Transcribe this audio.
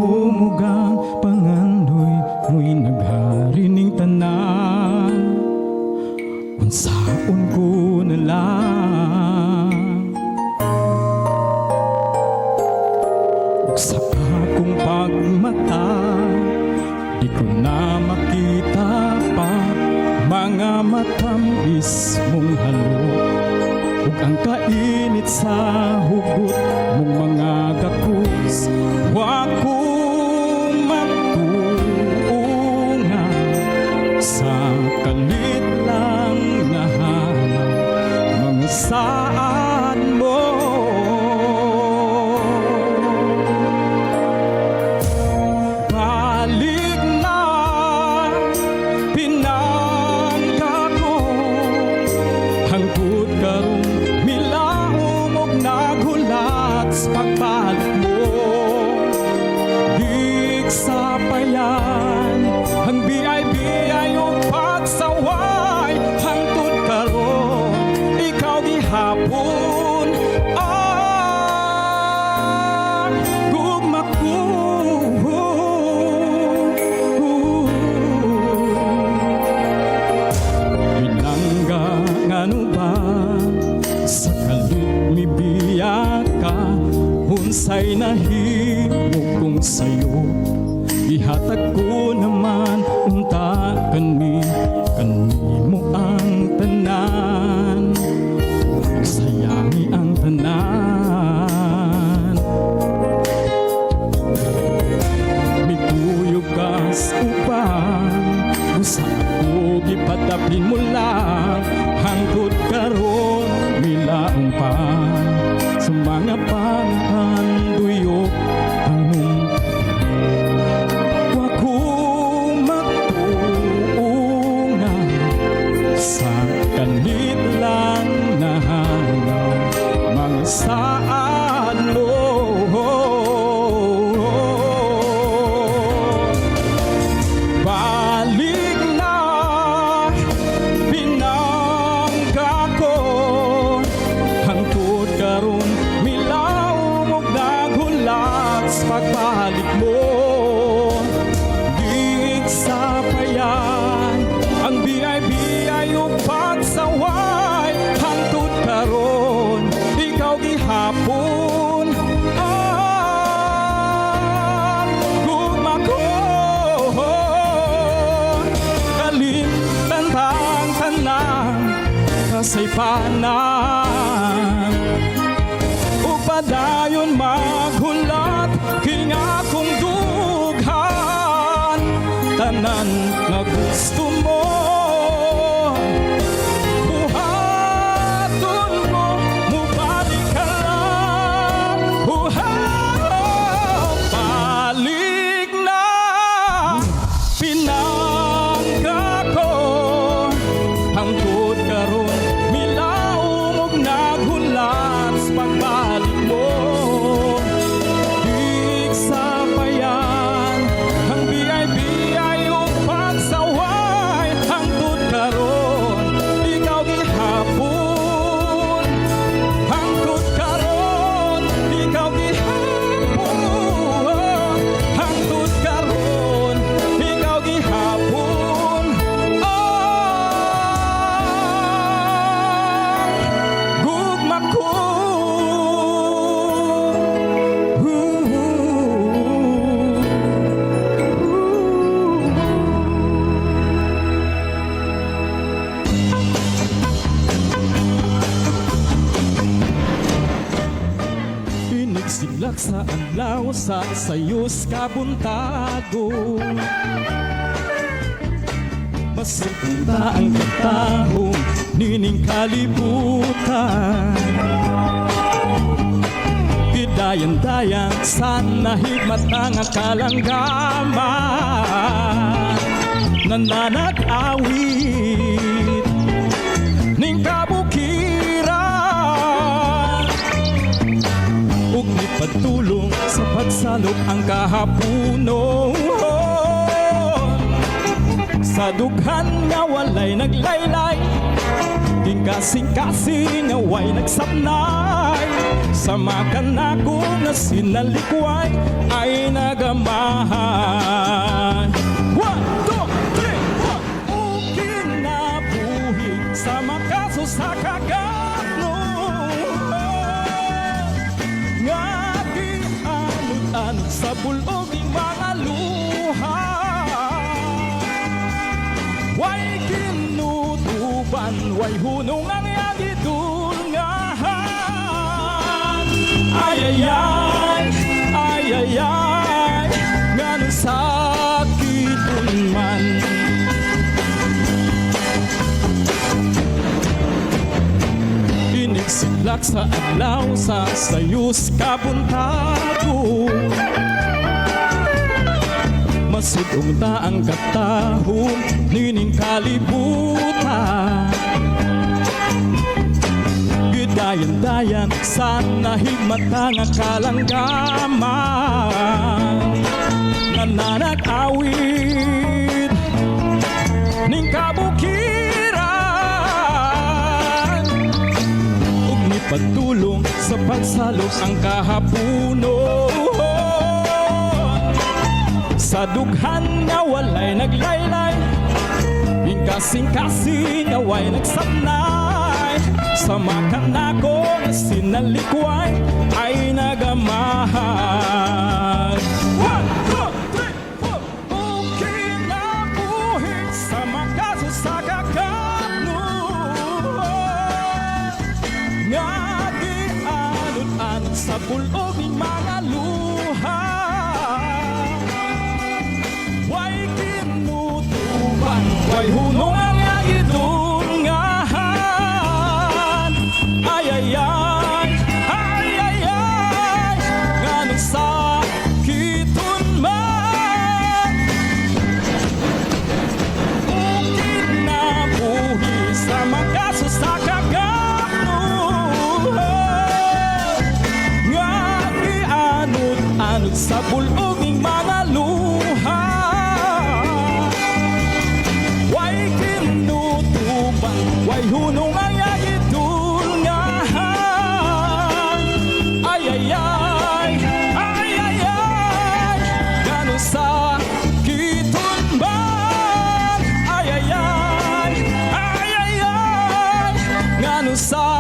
Gihumog ang pangandoy mo'y naghari ning tanan. Unsaon ko na lang? Ug sa akong pagmata, di ko na makita pa mga matamis mong halok ug ang kainit sa hugot mong mga gakus. Wa ko matuo nga sa kalit lang nahanap mga saad mo. Balik na, pinangga ko. Hangtod karon milaom og naghulat sa pagbalik mo. Di sapayan ang biyay-biyay ug pagsaway. Hangtod karon ikaw gihapon ang gugma ko. Pinangga, ngano ba sa kalit mibiya ka? Unsay nahimo kong sayo? Ihatag ko naman unta kanimo ang tanan. Sayangi ang tanan. Mikuyog kas uban, busa ako gipadaplin mo lang. Hangtod karon milaom pa sa mga panghanduyok ang wa ko matuo nga sa kalit lang nahanap mga saad mo. Balik na, pinangga ko. Hangtod karon milaom og naghulat sa pagbalik mo. Di sapayan ang biyay-biyay ug pagsaway. Hangtod karon ikaw gihapon ang gugma ko. Kalimtan tang tanan kasaypanan ug padayon maghulat king akong dughan. Tanan nga gusto mo, buhaton mo, mubalik ka lang. Balik na, pinangga ko. Hangtod karon milaom og naghulat sa pagbalik mo. Di sapayan ang biyay-biyay ug pagsaway. Hangtod karon ikaw gihapon. Hangtod karon ikaw gihapon. Hangtod karon ikaw gihapon ang gugma ko. Inig sa adlaw sa sayos kabuntagon. Masupunta ang katahong nining kalibutan. Gidayan-dayan sa nahigmata nga kalanggama. Nananag-awit ning kabukiran ug nipatulong sa pagsalop ang kahaponon. Sa dughan nga walay naglaylay, King kasing-kasing nga way nagsapnay, sa makanako nga sinalikway ay naga nagamahan. One, two, three, four. O kinabuhi sa makaso sa kagapno nga gianod-anod sa bulog ning mga luha. Way kinutuban, way hunong ang iyang gidulngan. Ay, ay, ay, ay, ay, ay, nganong sakiton man. Inigsiklak sa adlaw sa sayos kabuntago, masudong ta ang katahom nining kalibutan. Gidayan-dayan sa nahigmata nga kalanggama nga nanag-awit ning kabukiran ug nipadulong sa pagsalop ang kahaponon sa dughan nga walay naglaylay, kasing-kasing nga way nagsanay sa makanako nga sinalikway ay nagamahan. One, two, three, four. O kinabuhi sa makaso sa kakapno nga gianod-anod sa bulog ning mga luha. Way kinutuban, way hunong ang gidulngan. Ay, ay, ay, ay, ay, ay, nganong sakiton man. O kinabuhi sa makaso sa kagapno nga gianod-anod sa bulog ning mga luha. Way kinutuban, way hunong ang gidulngan. Ay, ay, ay, ay, ay, ay, nganong sakiton man. Ay, ay, ay, ay, ay, ay, nganong sa